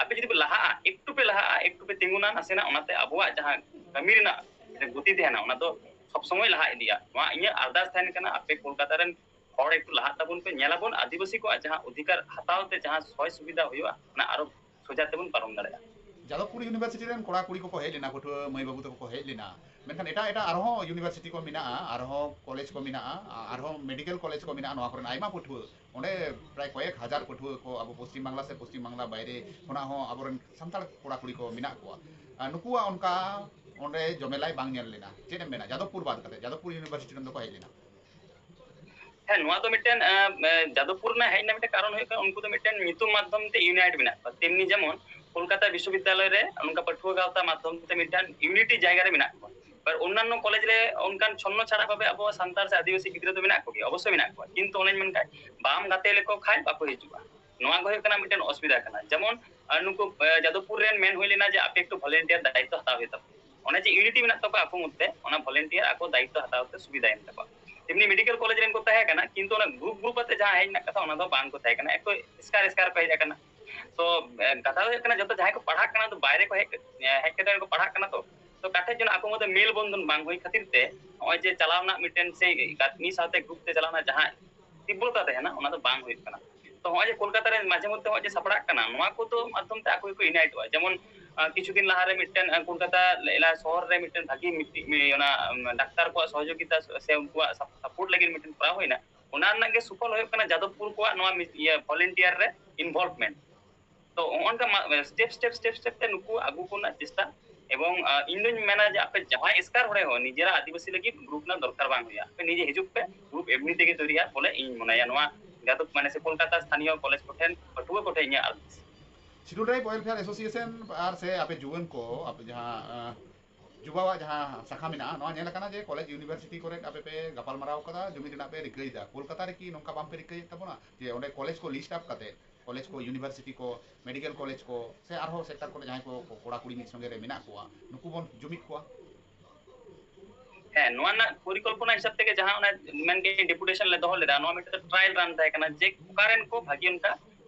ᱟᱯᱮ ᱡᱩᱫᱤ ᱯᱮ ᱞᱟᱦᱟᱜᱼᱟ, ᱮᱠᱴᱩ ᱯᱮ ᱞᱟᱦᱟᱜᱼᱟ, ᱮᱠᱴᱩ ᱯᱮ ᱛᱤᱸᱜᱩᱱᱟ ᱱᱟᱥᱮᱱᱟᱜ, ᱚᱱᱟᱛᱮ ᱟᱵᱚᱣᱟᱜ ᱡᱟᱦᱟᱸ ᱠᱟᱹᱢᱤ ᱨᱮᱱᱟᱜ ᱡᱟᱦᱟᱸ ᱜᱚᱛᱤ ᱛᱟᱦᱮᱱᱟ ᱚᱱᱟ ᱫᱚ ᱥᱚᱵ ᱥᱚᱢᱚᱭ ᱞᱟᱦᱟ ᱤᱫᱤᱜᱼᱟ᱾ ᱱᱚᱣᱟ ᱤᱧᱟᱹᱜ ᱟᱨᱫᱟᱥ ᱛᱟᱦᱮᱱ ᱠᱟᱱᱟ, ᱟᱯᱮ ᱠᱳᱞᱠᱟᱛᱟ ᱨᱮᱱ ᱦᱚᱲ ᱮᱠᱴᱩ ᱞᱟᱦᱟᱜ ᱛᱟᱵᱚᱱ ᱯᱮ, ᱧᱮᱞᱟᱵᱚᱱ ᱟᱹᱫᱤᱵᱟᱹᱥᱤ ᱠᱚᱣᱟᱜ ᱡᱟᱦᱟᱸ ᱚᱫᱷᱤᱠᱟᱨ ᱦᱟᱛᱟᱣ ᱛᱮ ᱡᱟᱦᱟᱸ ᱥᱚᱭ ᱥᱩᱵᱤᱫᱷᱟ ᱦᱩᱭᱩᱜᱼᱟ, ᱚᱱᱟ ᱟᱨᱚ ᱥᱚᱡᱟ ᱛᱮᱵᱚᱱ ᱯᱟᱨᱚᱢ ᱫᱟᱲᱮᱭᱟᱜᱼᱟ᱾ ᱡᱟᱫᱚᱵᱯᱩᱨ ᱤᱭᱩᱱᱤᱵᱷᱟᱨᱥᱤᱴᱤ ᱨᱮᱱ ᱠᱚᱲᱟ ᱠᱩᱲᱤ ᱠᱚᱠᱚ ᱦᱮᱡ ᱞᱮᱱᱟ, ᱯᱟᱹᱴᱷᱩᱣᱟᱹ ᱢᱟᱹᱭ ᱵᱟᱹᱵᱩ ᱛᱟᱠᱚ ᱠᱚ ᱦᱮᱡ ᱞᱮᱱᱟ, ᱢᱮᱱᱠᱷᱟᱱ ᱮᱴᱟᱜ ᱮᱴᱟᱜ ᱟᱨᱦᱚᱸ ᱤᱭᱩᱱᱤᱵᱷᱟᱨᱥᱤᱴᱤ ᱠᱚ ᱢᱮᱱᱟᱜᱼᱟ, ᱟᱨᱦᱚᱸ ᱠᱚᱞᱮᱡᱽ ᱠᱚ ᱢᱮᱱᱟᱜᱼᱟ, ᱟᱨᱦᱚᱸ ᱢᱮᱰᱤᱠᱮᱞ ᱠᱚᱞᱮᱡᱽ ᱠᱚ ᱢᱮᱱᱟᱜᱼᱟ, ᱱᱚᱣᱟ ᱠᱚᱨᱮᱱ ᱟᱭᱢᱟ ᱯᱟᱹᱴᱷᱩᱣᱟᱹ, ᱚᱸᱰᱮ ᱯᱨᱟᱭ ᱠᱚᱭᱮᱠ ᱦᱟᱡᱟᱨ ᱯᱟᱹᱴᱷᱩᱣᱟᱹ ᱠᱚ ᱟᱵᱚ ᱯᱚᱥᱪᱤᱢ ᱵᱟᱝᱞᱟ ᱥᱮ ᱯᱚᱥᱪᱤᱢ ᱵᱟᱝᱞᱟ ᱵᱟᱭᱨᱮ ᱠᱷᱚᱱᱟᱜ ᱦᱚᱸ ᱟᱵᱚᱨᱮᱱ ᱥᱟᱱᱛᱟᱲ ᱠᱚᱲᱟ ᱠᱩᱲᱤ ᱠᱚ ᱢᱮᱱᱟᱜ ᱠᱚᱣᱟ᱾ ᱟᱨ ᱱᱩᱠᱩᱣᱟᱜ ᱚᱱᱠᱟ ᱚᱸᱰᱮ ᱡᱚᱢᱮᱞᱟᱭ ᱵᱟᱝ ᱧᱮᱞ ᱞᱮᱱᱟ᱾ ᱪᱮᱫ ᱮᱢ ᱢᱮᱱᱟ, ᱡᱟᱫᱚᱵᱯᱩᱨ ᱵᱟᱫ ᱠᱟᱛᱮ, ᱡᱟᱫᱚᱵᱯᱩᱨ ᱤᱭᱩᱱᱤᱵᱷᱟᱨᱥᱤᱴᱤ ᱨᱮᱱ ᱫᱚᱠᱚ ᱦᱮᱡ ᱞᱮᱱᱟ? ᱦᱮᱸ, ᱱᱚᱣᱟ ᱫᱚ ᱢᱤᱫᱴᱮᱱ, ᱟᱸ, ᱟᱸ, ᱡᱟᱫᱚᱵᱯᱩᱨ ᱨᱮᱱᱟᱜ ᱦᱮᱡ ᱨᱮᱱᱟᱜ ᱢᱤᱫᱴᱮᱱ ᱠᱟᱨᱚᱱ ᱦᱩᱭᱩᱜ ᱠᱟᱱᱟ, ᱩᱱᱠᱩ ᱫᱚ ᱢᱤᱫᱴᱮᱱ ᱧᱩᱛᱩᱢ ᱢᱟᱫᱽᱫᱷᱚᱢ ᱛᱮ ᱤᱭᱩᱱᱟᱭᱤᱴ ᱢᱮᱱᱟᱜ ᱠᱚᱣᱟ᱾ ᱛᱮᱢᱱᱤ ᱡᱮᱢᱚᱱ ᱠᱳᱞᱠᱟᱛᱟ ᱵᱤᱥᱥᱚᱵᱤᱫᱽᱫᱟᱞᱚᱭ ᱨᱮ ᱱᱚᱝᱠᱟ ᱯᱟᱹᱴᱷᱩᱣᱟᱹ ᱜᱟᱶᱛᱟ ᱢᱟᱫᱽᱫᱷᱚᱢ ᱛᱮ ᱢᱤᱫᱴᱟᱝ ᱤᱭᱩᱱᱤᱴᱤ ᱡᱟᱭᱜᱟ ᱨᱮ ᱢᱮᱱᱟᱜ ᱠᱚᱣᱟ᱾ ᱟᱨ ᱚᱱᱱᱟᱱᱱᱚ ᱠᱚᱞᱮᱡᱽ ᱨᱮ ᱚᱱᱠᱟᱱ ᱪᱷᱚᱱᱱᱚ ᱪᱷᱟᱲᱟ ᱵᱷᱟᱵᱮ ᱟᱵᱚ ᱥᱟᱱᱛᱟᱲ ᱥᱮ ᱟᱹᱫᱤᱵᱟᱹᱥᱤ ᱜᱤᱫᱽᱨᱟᱹ ᱫᱚ ᱢᱮᱱᱟᱜ ᱠᱚᱜᱮᱭᱟ, ᱚᱵᱚᱥᱥᱳᱭ ᱢᱮᱱᱟᱜ ᱠᱚᱣᱟ, ᱠᱤᱱᱛᱩ ᱚᱱᱮᱧ ᱢᱮᱱ ᱠᱷᱟᱡ ᱵᱟᱢ ᱜᱟᱛᱮ ᱞᱮᱠᱚ ᱠᱷᱟᱡ ᱵᱟᱠᱚ ᱦᱤᱡᱩᱜᱼᱟ᱾ ᱱᱚᱣᱟ ᱜᱮ ᱦᱩᱭᱩᱜ ᱠᱟᱱᱟ ᱢᱤᱫᱴᱮᱱ ᱚᱥᱩᱵᱤᱫᱷᱟ ᱠᱟᱱᱟ᱾ ᱡᱮᱢᱚᱱ, ᱟᱨ ᱱᱩᱠᱩ, ᱟᱸ, ᱡᱟᱫᱚᱵᱯᱩᱨ ᱨᱮᱱ ᱢᱮᱱ ᱦᱩᱭ ᱞᱮᱱᱟ ᱡᱮ ᱟᱯᱮ ᱮᱠᱴᱩ ᱵᱷᱚᱞᱮᱱᱴᱤᱭᱟᱨ ᱫᱟᱭᱤᱛᱛᱚ ᱦᱟᱛᱟᱣ ᱦᱩᱭᱩᱜ ᱛᱟᱯᱮᱭᱟ᱾ ᱚᱱᱮ ᱡᱮ ᱤᱭᱩᱱᱤᱴᱤ ᱢᱮᱱᱟᱜ ᱛᱟᱠᱚᱣᱟ ᱟᱠᱚ ᱢᱚᱫᱽᱫᱷᱮ, ᱚᱱᱟ ᱵᱷᱚᱞᱮᱱᱴᱤᱭᱟᱨ ᱟᱠᱚ ᱫᱟᱭᱤᱛᱛᱚ ᱦᱟᱛᱟᱣ ᱛᱮ ᱥᱩᱵᱤᱫᱷᱟᱭᱮᱱ ᱛᱟᱠᱚᱣᱟ᱾ ᱮᱢᱱᱤ ᱢᱮᱰᱤᱠᱮᱞ ᱠᱚᱞᱮᱡᱽ ᱨᱮᱱ ᱠᱚ ᱛᱟᱦᱮᱸ ᱠᱟᱱᱟ, ᱠᱤᱱᱛᱩ ᱚᱱᱟ ᱜᱨᱩᱯ ᱜᱨᱩᱯ ᱟᱛᱮ ᱡᱟᱦᱟᱸ ᱦᱮᱡ ᱨᱮᱱᱟᱜ ᱠᱟᱛᱷᱟ, ᱚᱱᱟ ᱫᱚ ᱵᱟᱝ ᱠᱚ ᱛᱟᱦᱮᱸ ᱠᱟᱱᱟ, ᱮᱠᱴᱩ ᱮᱥᱠᱟᱨ ᱮᱥᱠᱟᱨ ᱠᱚ ᱦᱮᱡ ᱟᱠᱟᱱᱟ᱾ ᱛᱚ, ᱮ, ᱠᱟᱛᱷᱟ ᱫᱚ ᱦᱩᱭᱩᱜ ᱠᱟᱱᱟ, ᱡᱚᱛᱚ ᱡᱟᱦᱟᱸᱭ ᱠᱚ ᱯᱟᱲᱦᱟᱜ ᱠᱟᱱᱟ, ᱛᱚ ᱵᱟᱭᱨᱮ ᱠᱚ ᱦᱮᱡ, ᱮ, ᱦᱮᱡ ᱠᱟᱛᱮ ᱠᱚ ᱯᱟᱲᱦᱟᱜ ᱠᱟᱱᱟ, ᱛᱚ, ᱛᱚ ᱠᱟᱴᱷᱮᱡ ᱡᱮᱱᱚ ᱟᱠᱚ ᱢᱚᱫᱽᱫᱷᱮ ᱢᱮᱞ ᱵᱚᱱᱫᱷᱚᱱ ᱵᱟᱝ ᱦᱩᱭ ᱠᱷᱟᱹᱛᱤᱨ ᱛᱮ ᱱᱚᱜᱼᱚᱭ ᱡᱮ ᱪᱟᱞᱟᱣ ᱨᱮᱱᱟᱜ ᱢᱤᱫᱴᱮᱱ ᱥᱮ ᱢᱤᱫ ᱥᱟᱶᱛᱮ ᱜᱨᱩᱯ ᱛᱮ ᱪᱟᱞᱟᱣ ᱨᱮᱱᱟᱜ ᱡᱟᱦᱟᱸ ᱛᱤᱵᱨᱚᱛᱟ ᱛᱟᱦᱮᱱᱟ, ᱚᱱᱟ ᱫᱚ ᱵᱟᱝ ᱦᱩᱭᱩᱜ ᱠᱟᱱᱟ᱾ ᱛᱚ ᱱᱚᱜᱼᱚᱭ ᱡᱮ ᱠᱳᱞᱠᱟᱛᱟ ᱨᱮ ᱢᱟᱡᱷᱮ ᱢᱚᱫᱽᱫᱷᱮ ᱱᱚᱜᱼᱚᱭ ᱡᱮ ᱥᱟᱯᱲᱟᱜ ᱠᱟᱱᱟ, ᱱᱚᱣᱟ ᱠᱚᱫᱚ ᱢᱟᱫᱽᱫᱷᱚᱢ ᱛᱮ ᱟᱠᱚ ᱜᱮᱠᱚ ᱤᱭᱩᱱᱟᱭᱤᱴᱚᱜᱼᱟ᱾ ᱡᱮᱢᱚᱱ, ᱟᱸ, ᱠᱤᱪᱷᱩ ᱫᱤᱱ ᱞᱟᱦᱟᱨᱮ ᱢᱤᱫᱴᱮᱱ, ᱟᱸ, ᱠᱳᱞᱠᱟᱛᱟ ᱮᱞᱟ ᱥᱚᱦᱚᱨ ᱨᱮ ᱢᱤᱫᱴᱮᱱ ᱵᱷᱟᱹᱜᱤ ᱢᱤᱫᱴᱤᱡ, ᱢᱤ-, ᱚᱱᱟ, ᱩᱢ, ᱰᱟᱠᱛᱟᱨ ᱠᱚᱣᱟᱜ ᱥᱚᱦᱚᱡᱳᱜᱤᱛᱟ ᱥᱮ ᱩᱱᱠᱩᱣᱟᱜ ᱥᱟᱯ-, ᱥᱟᱯᱳᱨᱴ ᱞᱟᱹᱜᱤᱫ ᱢᱤᱫᱴᱮᱱ ᱠᱚᱨᱟᱣ ᱦᱩᱭᱱᱟ᱾ ᱚᱱᱟ ᱨᱮᱱᱟᱜ ᱜᱮ ᱥᱩᱯᱷᱚᱞ ᱦᱩᱭᱩᱜ ᱠᱟᱱᱟ ᱡᱟᱫᱚᱵᱯᱩᱨ ᱠᱚᱣᱟᱜ ᱱᱚᱣᱟ ᱢᱤ-, ᱤᱭᱟᱹ ᱵᱷᱚᱞᱮᱱᱴᱤᱭᱟᱨ ᱨᱮ ᱤᱱᱵᱷᱚᱞᱵᱷᱢᱮᱱᱴ᱾ ᱛᱚ ᱱᱚᱜᱼᱚ ᱱᱚᱝᱠᱟ ᱢᱟ-, ᱥᱴᱮᱯ, ᱥᱴᱮᱯ, ᱥᱴᱮᱯ, ᱥᱴᱮᱯ ᱛᱮ ᱱᱩᱠᱩ ᱟᱹᱜᱩ ᱠᱚ ᱨᱮᱱᱟᱜ ᱪᱮᱥᱴᱟ᱾ ᱮᱵᱚᱝ, ᱟᱸ, ᱤᱧ ᱫᱩᱧ ᱢᱮᱱᱟ ᱡᱮ ᱟᱯᱮ ᱡᱟᱦᱟᱸᱭ ᱮᱥᱠᱟᱨ ᱦᱚᱲᱮ ᱦᱚᱸ ᱱᱤᱡᱮᱨᱟᱜ ᱟᱹᱫᱤᱵᱟᱹᱥᱤ ᱞᱟᱹᱜᱤᱫ ᱜᱨᱩᱯ ᱨᱮᱱᱟᱜ ᱫᱚᱨᱠᱟᱨ ᱵᱟᱝ ᱦᱩᱭᱩᱜᱼᱟ᱾ ᱟᱯᱮ ᱱᱤᱡᱮ ᱦᱤᱡᱩᱜ ᱯᱮ, ᱜᱨᱩᱯ ᱮᱢᱱᱤ ᱛᱮᱜᱮ ᱛᱚᱭᱨᱤᱜᱼᱟ ᱵᱚᱞᱮ, ᱤᱧ ᱢᱚᱱᱮᱭᱟ ᱱᱚᱣᱟ ᱡᱟᱫᱚᱵ ᱢᱟᱱᱮ ᱥᱮ ᱠᱳᱞᱠᱟᱛᱟ ᱥᱛᱷᱟᱱᱤᱭᱚ ᱠᱚᱞᱮᱡᱽ ᱠᱚᱴᱷᱮᱱ, ᱯᱟᱹᱴᱷᱩᱣᱟᱹ ᱠᱚᱴᱷᱮᱱ ᱤᱧᱟᱹᱜ ᱟᱨᱫᱟᱥ᱾ ᱥᱤᱰᱩᱞ ᱴᱨᱟᱭᱤᱵ ᱳᱭᱮᱞᱯᱷᱮᱭᱟᱨ ᱮᱥᱳᱥᱤᱭᱮᱥᱚᱱ ᱟᱨ ᱥᱮ ᱟᱯᱮ ᱡᱩᱣᱟᱹᱱ ᱠᱚ, ᱟᱯᱮ ᱡᱟᱦᱟᱸ, ᱟᱸ, ᱡᱩᱵᱟᱣᱟᱜ ᱡᱟᱦᱟᱸ ᱥᱟᱠᱷᱟ ᱢᱮᱱᱟᱜᱼᱟ, ᱱᱚᱣᱟ ᱧᱮᱞ ᱟᱠᱟᱱᱟ ᱡᱮ ᱠᱚᱞᱮᱡᱽ ᱤᱭᱩᱱᱤᱵᱷᱟᱨᱥᱤᱴᱤ ᱠᱚᱨᱮ ᱟᱯᱮ ᱯᱮ ᱜᱟᱯᱟᱞᱢᱟᱨᱟᱣ ᱠᱟᱫᱟ, ᱡᱩᱢᱤᱫ ᱨᱮᱱᱟᱜ ᱯᱮ ᱨᱤᱠᱟᱹᱭᱮᱫᱟ᱾ ᱠᱳᱞᱠᱟᱛᱟ ᱨᱮ ᱠᱤ ᱱᱚᱝᱠᱟ ᱵᱟᱝ ᱯᱮ ᱨᱤᱠᱟᱹᱭᱮᱫ ᱛᱟᱵᱚᱱᱟ ᱡᱮ ᱚᱸᱰᱮ ᱠᱚᱞᱮᱡᱽ ᱠᱚ ᱞᱤᱥᱴ ᱟᱯ ᱠᱟᱛᱮ, ᱠᱚᱞᱮᱡᱽ ᱠᱚ, ᱤᱭᱩᱱᱤᱵᱷᱟᱨᱥᱤᱴᱤ ᱠᱚ, ᱢᱮᱰᱤᱠᱮᱞ ᱠᱚᱞᱮᱡᱽ ᱠᱚ, ᱥᱮ ᱟᱨᱦᱚᱸ ᱥᱮᱠᱴᱟᱨ ᱠᱚᱨᱮ ᱡᱟᱦᱟᱸᱭ ᱠᱚ ᱠᱚᱲᱟ ᱠᱩᱲᱤ ᱢᱤᱫ ᱥᱚᱸᱜᱮ ᱨᱮ ᱢᱮᱱᱟᱜ ᱠᱚᱣᱟ, ᱱᱩᱠᱩ ᱵᱚᱱ ᱡᱩᱢᱤᱫ ᱠᱚᱣᱟ? ᱦᱮᱸ, ᱱᱚᱣᱟ ᱨᱮᱱᱟᱜ ᱯᱚᱨᱤᱠᱚᱞᱯᱚᱱᱟ ᱦᱤᱥᱟᱹᱵ ᱛᱮᱜᱮ ᱡᱟᱦᱟᱸ ᱚᱱᱟ ᱢᱮᱱ ᱠᱮᱫ ᱰᱮᱯᱩᱴᱮᱥᱚᱱ ᱞᱮ ᱫᱚᱦᱚ ᱞᱮᱫᱟ, ᱱᱚᱣᱟ ᱢᱤᱫᱴᱮᱱ ᱴᱨᱟᱭᱟᱞ ᱨᱟᱱ ᱛᱟᱦᱮᱸ ᱠᱟᱱᱟ ᱡᱮ ᱚᱠᱟᱨᱮᱱ ᱠᱚ ᱵᱷᱟᱹᱜᱤ ᱚᱱᱠᱟ᱾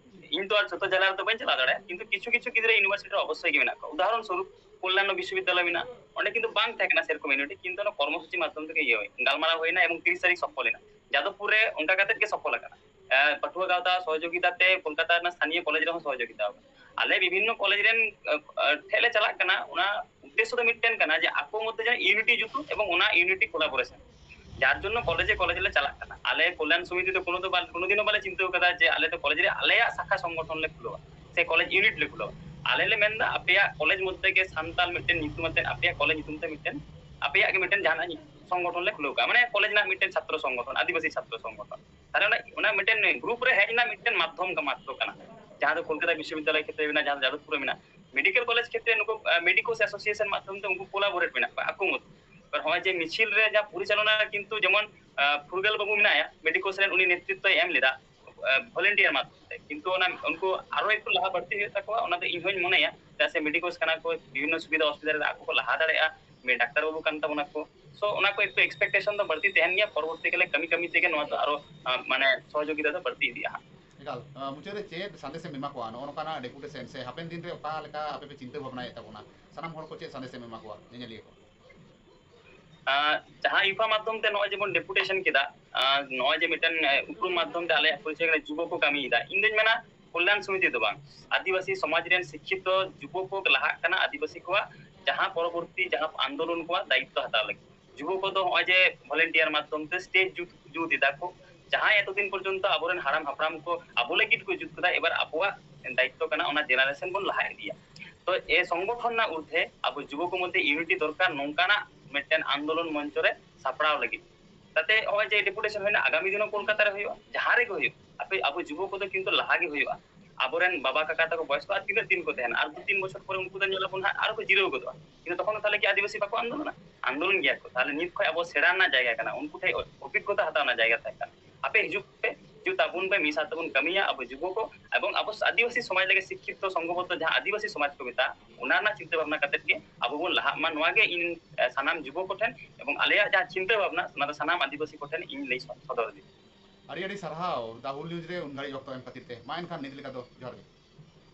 ᱤᱧ ᱛᱚ ᱟᱨ ᱡᱚᱛᱚ ᱡᱮᱞᱟ ᱨᱮᱫᱚ ᱵᱟᱹᱧ ᱪᱟᱞᱟᱣ ᱫᱟᱲᱮᱭᱟᱜᱼᱟ, ᱠᱤᱱᱛᱩ ᱠᱤᱪᱷᱩ ᱠᱤᱪᱷᱩ ᱜᱤᱫᱽᱨᱟᱹ ᱤᱭᱩᱱᱤᱵᱷᱟᱨᱥᱤᱴᱤ ᱨᱮ ᱚᱵᱚᱥᱥᱳᱭ ᱜᱮ ᱢᱮᱱᱟᱜ ᱠᱚᱣᱟ᱾ ᱩᱫᱟᱦᱚᱨᱚᱱ ᱥᱚᱨᱩᱯ ᱠᱚᱞᱞᱟᱱᱚ ᱵᱤᱥᱥᱚᱵᱤᱫᱽᱫᱟᱞᱚᱭ ᱢᱮᱱᱟᱜᱼᱟ, ᱚᱸᱰᱮ ᱠᱤᱱᱛᱩ ᱵᱟᱝ ᱛᱟᱦᱮᱸ ᱠᱟᱱᱟ ᱥᱮᱨᱚᱠᱚᱢ ᱤᱭᱩᱱᱤᱴ, ᱠᱤᱱᱛᱩ ᱚᱱᱟ ᱠᱚᱨᱢᱚᱥᱩᱪᱤ ᱢᱟᱫᱽᱫᱷᱚᱢ ᱛᱮᱜᱮ ᱤᱭᱟᱹ ᱦᱩᱭ, ᱜᱟᱞᱢᱟᱨᱟᱣ ᱦᱩᱭᱱᱟ ᱮᱵᱚᱝ ᱛᱤᱨᱤᱥ ᱛᱟᱹᱨᱤᱠᱷ ᱥᱚᱯᱷᱚᱞ ᱮᱱᱟ᱾ ᱡᱟᱫᱚᱵᱯᱩᱨ ᱨᱮ ᱚᱱᱠᱟ ᱠᱟᱛᱮ ᱜᱮ ᱥᱚᱯᱷᱚᱞ ᱟᱠᱟᱱᱟ᱾ ᱮ, ᱯᱟᱹᱴᱷᱩᱣᱟᱹ ᱜᱟᱶᱛᱟ ᱥᱚᱦᱚᱡᱳᱜᱤᱛᱟ ᱛᱮ ᱠᱳᱞᱠᱟᱛᱟ ᱨᱮᱱᱟᱜ ᱥᱛᱷᱟᱱᱤᱭᱚ ᱠᱚᱞᱮᱡᱽ ᱨᱮᱦᱚᱸ ᱥᱚᱦᱚᱡᱳᱜᱤᱛᱟ ᱟᱠᱟᱱᱟ᱾ ᱟᱞᱮ ᱵᱤᱵᱷᱤᱱᱱᱚ ᱠᱚᱞᱮᱡᱽ ᱨᱮᱱ, ᱮ, ᱮ, ᱴᱷᱮᱡ ᱞᱮ ᱪᱟᱞᱟᱜ ᱠᱟᱱᱟ, ᱚᱱᱟ ᱩᱫᱽᱫᱮᱥᱥᱚ ᱫᱚ ᱢᱤᱫᱴᱮᱱ ᱠᱟᱱᱟ ᱡᱮ ᱟᱠᱚ ᱢᱚᱫᱽᱫᱷᱮ ᱡᱮᱱᱚ ᱤᱭᱩᱱᱤᱴᱤ ᱡᱩᱛᱩᱜ ᱮᱵᱚᱝ ᱚᱱᱟ ᱤᱭᱩᱱᱤᱴᱤ ᱠᱳᱞᱟᱵᱳᱨᱮᱥᱚᱱ, ᱡᱟᱨ ᱡᱚᱱᱱᱚ ᱠᱚᱞᱮᱡᱮ ᱠᱚᱞᱮᱡᱽ ᱞᱮ ᱪᱟᱞᱟᱜ ᱠᱟᱱᱟ᱾ ᱟᱞᱮ ᱠᱚᱞᱭᱟᱱ ᱥᱚᱢᱤᱛᱤ ᱫᱚ ᱠᱳᱱᱳ ᱫᱚ ᱵᱟ-, ᱠᱳᱱᱳ ᱫᱤᱱ ᱦᱚᱸ ᱵᱟᱞᱮ ᱪᱤᱱᱛᱟᱹ ᱟᱠᱟᱫᱟ ᱡᱮ ᱟᱞᱮ ᱫᱚ ᱠᱚᱞᱮᱡᱽ ᱨᱮ ᱟᱞᱮᱭᱟᱜ ᱥᱟᱠᱷᱟ ᱥᱚᱝᱜᱚᱴᱷᱚᱱ ᱞᱮ ᱠᱷᱩᱞᱟᱹᱣᱟ ᱥᱮ ᱠᱚᱞᱮᱡᱽ ᱤᱭᱩᱱᱤᱴ ᱞᱮ ᱠᱷᱩᱞᱟᱹᱣᱟ᱾ ᱟᱞᱮ ᱞᱮ ᱢᱮᱱᱫᱟ ᱟᱯᱮᱭᱟᱜ ᱠᱚᱞᱮᱡᱽ ᱢᱚᱫᱽᱫᱷᱮ ᱜᱮ ᱥᱟᱱᱛᱟᱲ ᱢᱤᱫᱴᱮᱱ ᱧᱩᱛᱩᱢ ᱟᱛᱮ, ᱟᱯᱮᱭᱟᱜ ᱠᱚᱞᱮᱡᱽ ᱧᱩᱛᱩᱢ ᱛᱮ ᱢᱤᱫᱴᱮᱱ, ᱟᱯᱮᱭᱟᱜ ᱜᱮ ᱢᱤᱫᱴᱮᱱ ᱡᱟᱦᱟᱱᱟᱜ ᱥᱚᱝᱜᱚᱴᱷᱚᱱ ᱞᱮ ᱠᱷᱩᱞᱟᱹᱣ ᱠᱟᱜᱼᱟ, ᱢᱟᱱᱮ ᱠᱚᱞᱮᱡᱽ ᱨᱮᱱᱟᱜ ᱢᱤᱫᱴᱮᱱ ᱪᱷᱟᱛᱨᱚ ᱥᱚᱝᱜᱚᱴᱷᱚᱱ, ᱟᱹᱫᱤᱵᱟᱹᱥᱤ ᱪᱷᱟᱛᱨᱚ ᱥᱚᱝᱜᱚᱴᱷᱚᱱ᱾ ᱛᱟᱦᱞᱮ ᱚᱱᱟ, ᱚᱱᱟ ᱢᱤᱫᱴᱮᱱ ᱜᱨᱩᱯ ᱨᱮ ᱦᱮᱡ ᱨᱮᱱᱟᱜ ᱢᱤᱫᱴᱮᱱ ᱢᱟᱫᱽᱫᱷᱚᱢ ᱜᱮ ᱢᱟᱛᱨᱚ ᱠᱟᱱᱟ, ᱡᱟᱦᱟᱸ ᱫᱚ ᱠᱳᱞᱠᱟᱛᱟ ᱵᱤᱥᱥᱚᱵᱤᱫᱽᱫᱟᱞᱚᱭ ᱠᱷᱮᱛᱨᱮ ᱢᱮᱱᱟᱜᱼᱟ, ᱡᱟᱦᱟᱸ ᱫᱚ ᱡᱟᱫᱚᱵᱯᱩᱨ ᱨᱮ ᱢᱮᱱᱟᱜᱼᱟ᱾ ᱢᱮᱰᱤᱠᱮᱞ ᱠᱚᱞᱮᱡᱽ ᱠᱷᱮᱛᱨᱮ ᱱᱩᱠᱩ, ᱟ, ᱢᱮᱰᱤᱠᱳᱥ ᱮᱥᱳᱥᱤᱭᱮᱥᱚᱱ ᱢᱟᱫᱽᱫᱷᱚᱢ ᱛᱮ ᱩᱱᱠᱩ ᱠᱳᱞᱟᱵᱳᱨᱮᱴ ᱢᱮᱱᱟᱜ ᱠᱚᱣᱟ ᱟᱠᱚ ᱢᱚᱫᱽᱫᱷᱮ᱾ ᱮᱵᱟᱨ ᱱᱚᱜᱼᱚᱭ ᱡᱮ ᱢᱤᱪᱷᱤᱞ ᱨᱮ ᱡᱟᱦᱟᱸ ᱯᱚᱨᱤᱪᱟᱞᱚᱱᱟ ᱠᱤᱱᱛᱩ ᱡᱮᱢᱚᱱ, ᱟ, ᱯᱷᱩᱨᱜᱟᱹᱞ ᱵᱟᱹᱵᱩ ᱢᱮᱱᱟᱭᱟ, ᱢᱮᱰᱤᱠᱳᱥ ᱨᱮᱱ, ᱩᱱᱤ ᱱᱮᱛᱨᱤᱛᱵᱚᱭ ᱮᱢ ᱞᱮᱫᱟ, ᱟ, ᱵᱷᱚᱞᱮᱱᱴᱤᱭᱟᱨ ᱢᱟᱫᱽᱫᱷᱚᱢ ᱛᱮ᱾ ᱠᱤᱱᱛᱩ ᱚᱱᱟ, ᱩᱱᱠᱩ ᱟᱨᱚ ᱮᱠᱴᱩ ᱞᱟᱦᱟ ᱵᱟᱹᱲᱛᱤ ᱦᱩᱭᱩᱜ ᱛᱟᱠᱚᱣᱟ, ᱚᱱᱟ ᱫᱚ ᱤᱧ ᱦᱚᱧ ᱢᱚᱱᱮᱭᱟ, ᱪᱮᱫᱟᱜ ᱥᱮ ᱢᱮᱰᱤᱠᱳᱥ ᱠᱟᱱᱟ ᱠᱚ, ᱵᱤᱵᱷᱤᱱᱱᱚ ᱥᱩᱵᱤᱫᱷᱟ ᱚᱥᱩᱵᱤᱫᱷᱟ ᱨᱮ ᱟᱠᱚ ᱠᱚ ᱞᱟᱦᱟ ᱫᱟᱲᱮᱭᱟᱜᱼᱟ, ᱢᱮ-, ᱰᱟᱠᱛᱟᱨ ᱵᱟᱹᱵᱩ ᱠᱟᱱ ᱛᱟᱵᱚᱱᱟ ᱠᱚ᱾ So, ᱚᱱᱟ ᱠᱚ ᱮᱠᱴᱩ expectation ᱫᱚ ᱵᱟᱹᱲᱛᱤ ᱛᱟᱦᱮᱱ ᱜᱮᱭᱟ, ᱯᱚᱨᱚᱵᱚᱨᱛᱤ ᱠᱟᱞᱮ ᱠᱟᱹᱢᱤ ᱠᱟᱹᱢᱤ ᱛᱮᱜᱮ ᱱᱚᱣᱟ ᱫᱚ ᱟᱨᱚ, ᱟ, ᱢᱟᱱᱮ ᱥᱚᱦᱚᱡᱳᱜᱤᱛᱟ ᱫᱚ ᱵᱟᱹᱲᱛᱤ ᱤᱫᱤᱜᱼᱟ ᱦᱟᱸᱜ᱾ ᱮᱠᱟᱞ, ᱟ, ᱢᱩᱪᱟᱹᱫ ᱨᱮ ᱪᱮᱫ ᱥᱟᱸᱫᱮᱥ ᱮᱢ ᱮᱢᱟ ᱠᱚᱣᱟ ᱱᱚᱜᱼᱚ ᱱᱚᱝᱠᱟᱱᱟᱜ ᱰᱮᱯᱩᱴᱮᱥᱚᱱ ᱥᱮ ᱦᱟᱯᱮᱱ ᱫᱤᱱ ᱨᱮ ᱚᱠᱟ ᱞᱮᱠᱟ ᱟᱯᱮ ᱯᱮ ᱪᱤᱱᱛᱟᱹ ᱵᱷᱟᱵᱽᱱᱟᱭᱮᱫ ᱛᱟᱵᱚᱱᱟ? ᱥᱟᱱᱟᱢ ᱦᱚᱲ ᱠᱚ ᱪᱮᱫ ᱥᱟᱸᱫᱮᱥ ᱮᱢ ᱮᱢᱟ ᱠᱚᱣᱟ, ᱧᱮᱧᱮᱞᱤᱭᱟᱹ ᱠᱚ? ᱟ, ᱡᱟᱦᱟᱸ ᱤᱭᱩᱯᱷᱟ ᱢᱟᱫᱽᱫᱷᱚᱢ ᱛᱮ ᱱᱚᱜᱼᱚᱭ ᱡᱮᱵᱚᱱ ᱰᱮᱯᱩᱴᱮᱥᱚᱱ ᱠᱮᱫᱟ, ᱟ, ᱱᱚᱜᱼᱚᱭ ᱡᱮ ᱢᱤᱫᱴᱮᱱ, ᱮ, ᱩᱯᱨᱩᱢ ᱢᱟᱫᱽᱫᱷᱚᱢ ᱛᱮ ᱟᱞᱮᱭᱟᱜ ᱯᱚᱨᱤᱪᱚᱭ ᱠᱟᱱᱟ ᱡᱩᱵᱚ ᱠᱚ ᱠᱟᱹᱢᱤᱭᱮᱫᱟ, ᱤᱧ ᱫᱩᱧ ᱢᱮᱱᱟ ᱠᱚᱞᱭᱟᱱ ᱥᱚᱢᱤᱛᱤ ᱫᱚ ᱵᱟᱝ, ᱟᱹᱫᱤᱵᱟᱹᱥᱤ ᱥᱚᱢᱟᱡᱽ ᱨᱮᱱ ᱥᱤᱠᱠᱷᱤᱛᱚ ᱡᱩᱵᱚ ᱠᱚ ᱞᱟᱦᱟᱜ ᱠᱟᱱᱟ, ᱟᱹᱫᱤᱵᱟᱹᱥᱤ ᱠᱚᱣᱟᱜ ᱡᱟᱦᱟᱸ ᱯᱚᱨᱚᱵᱚᱨᱛᱤ ᱡᱟᱦᱟᱸ ᱟᱱᱫᱳᱞᱚᱱ ᱠᱚᱣᱟᱜ ᱫᱟᱭᱤᱛᱛᱚ ᱦᱟᱛᱟᱣ ᱞᱟᱹᱜᱤᱫ᱾ ᱡᱩᱵᱚ ᱠᱚᱫᱚ ᱱᱚᱜᱼᱚᱭ ᱡᱮ ᱵᱷᱚᱞᱮᱱᱴᱤᱭᱟᱨ ᱢᱟᱫᱽᱫᱷᱚᱢ ᱛᱮ ᱥᱴᱮᱡᱽ ᱡᱩᱛ, ᱡᱩᱛ ᱮᱫᱟ ᱠᱚ, ᱡᱟᱦᱟᱸᱭ ᱮᱛᱚᱫᱤᱱ ᱯᱚᱨᱡᱚᱱᱛᱚ ᱟᱵᱚᱨᱮᱱ ᱦᱟᱲᱟᱢ ᱦᱟᱯᱲᱟᱢ ᱠᱚ ᱟᱵᱚ ᱞᱟᱹᱜᱤᱫ ᱠᱚ ᱡᱩᱛ ᱠᱮᱫᱟ, ᱮᱵᱟᱨ ᱟᱵᱚᱣᱟᱜ ᱫᱟᱭᱤᱛᱛᱚ ᱠᱟᱱᱟ ᱚᱱᱟ ᱡᱮᱱᱟᱨᱮᱥᱚᱱ ᱵᱚᱱ ᱞᱟᱦᱟ ᱤᱫᱤᱭᱟ᱾ ᱛᱚ ᱮ ᱥᱚᱝᱜᱚᱴᱷᱚᱱ ᱨᱮᱱᱟᱜ ᱩᱨᱫᱷᱮ ᱟᱵᱚ ᱡᱩᱵᱚ ᱠᱚ ᱢᱚᱫᱽᱫᱷᱮ ᱤᱭᱩᱱᱤᱴᱤ ᱫᱚᱨᱠᱟᱨ, ᱱᱚᱝᱠᱟᱱᱟᱜ ᱢᱤᱫᱴᱮᱱ ᱟᱱᱫᱳᱞᱚᱱ ᱢᱚᱧᱪᱚ ᱨᱮ ᱥᱟᱯᱲᱟᱣ ᱞᱟᱹᱜᱤᱫ᱾ ᱛᱟᱛᱮ ᱱᱚᱜᱼᱚᱭ ᱡᱮ ᱰᱮᱯᱩᱴᱮᱥᱚᱱ ᱦᱩᱭᱱᱟ, ᱟᱜᱟᱢᱤ ᱫᱤᱱ ᱦᱚᱸ ᱠᱳᱞᱠᱟᱛᱟ ᱨᱮ ᱦᱩᱭᱩᱜᱼᱟ, ᱡᱟᱦᱟᱸ ᱨᱮᱜᱮ ᱦᱩᱭᱩᱜ, ᱟᱯᱮ ᱟᱵᱚ ᱡᱩᱵᱚ ᱠᱚᱫᱚ ᱠᱤᱱᱛᱩ ᱞᱟᱦᱟ ᱜᱮ ᱦᱩᱭᱩᱜᱼᱟ᱾ ᱟᱵᱚᱨᱮᱱ ᱵᱟᱵᱟ ᱠᱟᱠᱟ ᱛᱟᱠᱚ ᱵᱚᱭᱚᱥ ᱠᱚ ᱟᱨ ᱛᱤᱱᱟᱹᱜ ᱫᱤᱱ ᱠᱚ ᱛᱟᱦᱮᱱᱟ? ᱟᱨ ᱫᱩ ᱛᱤᱱ ᱵᱚᱪᱷᱚᱨ ᱯᱚᱨᱮ ᱩᱱᱠᱩ ᱫᱚ ᱧᱮᱞ ᱟᱵᱚᱱ ᱦᱟᱸᱜ ᱟᱨᱚ ᱠᱚ ᱡᱤᱨᱟᱹᱣ ᱜᱚᱫᱚᱜᱼᱟ᱾ ᱠᱤᱱᱛᱩ ᱛᱚᱠᱷᱚᱱ ᱫᱚ ᱛᱟᱦᱚᱞᱮ ᱠᱤ ᱟᱹᱫᱤᱵᱟᱹᱥᱤ ᱵᱟᱠᱚ ᱟᱱᱫᱳᱞᱚᱱᱟ? ᱟᱱᱫᱳᱞᱚᱱ ᱜᱮᱭᱟ ᱠᱚ᱾ ᱛᱟᱦᱚᱞᱮ ᱱᱤᱛ ᱠᱷᱚᱱ ᱟᱵᱚ ᱥᱮᱬᱟ ᱨᱮᱱᱟᱜ ᱡᱟᱭᱜᱟ ᱠᱟᱱᱟ, ᱩᱱᱠᱩ ᱴᱷᱮᱱ ᱚᱵᱷᱤᱜᱽᱜᱚᱛᱟ ᱦᱟᱛᱟᱣ ᱨᱮᱱᱟᱜ ᱡᱟᱭᱜᱟ ᱛᱟᱦᱮᱸ ᱠᱟᱱᱟ᱾ ᱟᱯᱮ ᱦᱤᱡᱩᱜ ᱯᱮ, ᱦᱤᱡᱩᱜ ᱛᱟᱵᱚᱱ ᱯᱮ, ᱢᱤᱫ ᱥᱟᱶ ᱛᱮᱵᱚᱱ ᱠᱟᱹᱢᱤᱭᱟ ᱟᱵᱚ ᱡᱩᱵᱚ ᱠᱚ, ᱮᱵᱚᱝ ᱟᱵᱚ ᱟᱹᱫᱤᱵᱟᱹᱥᱤ ᱥᱚᱢᱟᱡᱽ ᱞᱟᱹᱜᱤᱫ ᱥᱤᱠᱠᱷᱤᱛᱚ ᱥᱚᱝᱜᱷᱚᱵᱚᱫᱽᱫᱷᱚ ᱡᱟᱦᱟᱸ ᱟᱹᱫᱤᱵᱟᱹᱥᱤ ᱥᱚᱢᱟᱡᱽ ᱠᱚ ᱢᱮᱛᱟᱜᱼᱟ, ᱚᱱᱟ ᱨᱮᱱᱟᱜ ᱪᱤᱱᱛᱟᱹ ᱵᱷᱟᱵᱽᱱᱟ ᱠᱟᱛᱮᱫ ᱜᱮ ᱟᱵᱚ ᱵᱚᱱ ᱞᱟᱦᱟᱜ ᱢᱟ᱾ ᱱᱚᱣᱟ ᱜᱮ ᱤᱧ, ᱮ, ᱥᱟᱱᱟᱢ ᱡᱩᱵᱚ ᱠᱚᱴᱷᱮᱱ ᱮᱵᱚᱝ ᱟᱞᱮᱭᱟᱜ ᱡᱟᱦᱟᱸ ᱪᱤᱱᱛᱟᱹ ᱵᱷᱟᱵᱽᱱᱟ, ᱚᱱᱟ ᱫᱚ ᱥᱟᱱᱟᱢ ᱟᱹᱫᱤᱵᱟᱹᱥᱤ ᱠᱚᱴᱷᱮᱱ ᱤᱧ ᱞᱟᱹᱭ ᱥᱚ-, ᱥᱚᱫᱚᱨ ᱫᱟᱹᱧ᱾ ᱟᱹᱰᱤ ᱟᱹᱰᱤ ᱥᱟᱨᱦᱟᱣ ᱫᱟ ᱦᱩᱞ ᱱᱤᱭᱩᱡᱽ ᱨᱮ ᱩᱱ ᱜᱷᱟᱹᱲᱤᱡ ᱚᱠᱛᱚ ᱮᱢ ᱠᱷᱟᱹᱛᱤᱨ ᱛᱮ᱾ ᱢᱟ ᱮᱱᱠᱷᱟᱱ ᱱᱤᱛ ᱞᱮᱠᱟ ᱫᱚ ᱡᱚᱦᱟᱨ ᱜᱮ᱾